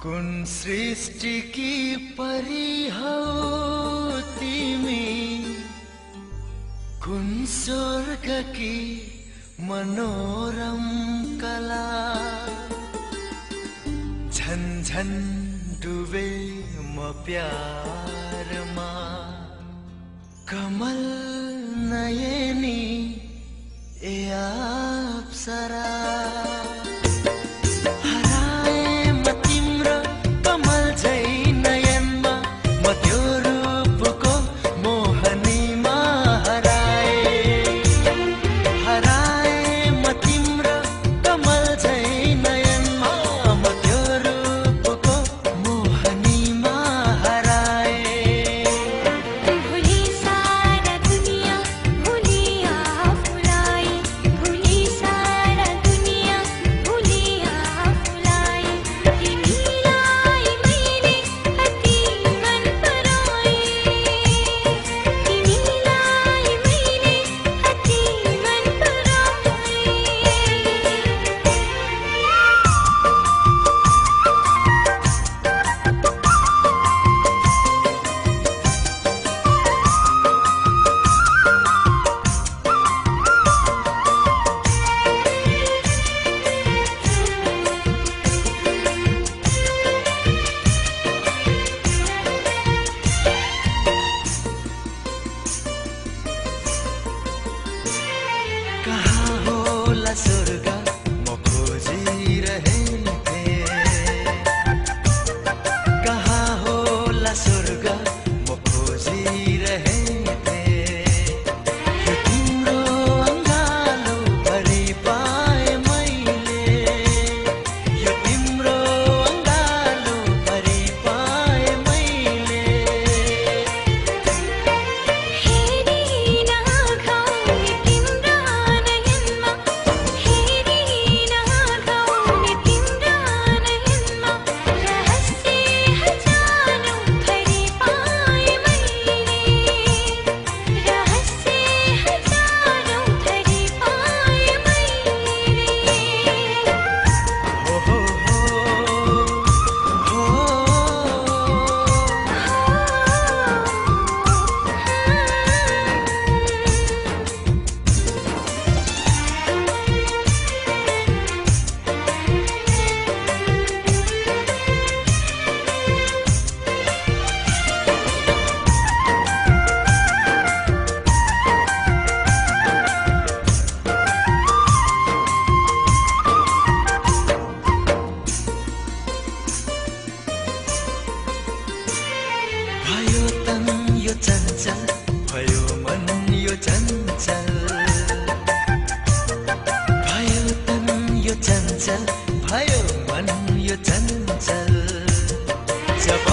कुन सृष्टि की परी हौ तिमी, कुन स्वर्ग की मनोरम कला। झन झन डुबे म प्यारमा, कमल नयनी ए अप्सरा। स्वर्ग म खोजिरहेथे, कहाँ होला स्वर्ग म खोजिरहेथे। यो तिम्रो अङ्गालो भरि पाए मैले, यो तिम्रो अङ्गालो भरि पाए मैले। भयो तन यो चञ्चल, भयो मन यो चञ्चल, भयो तन यो चञ्चल, भयो मन यो चञ्चल। जब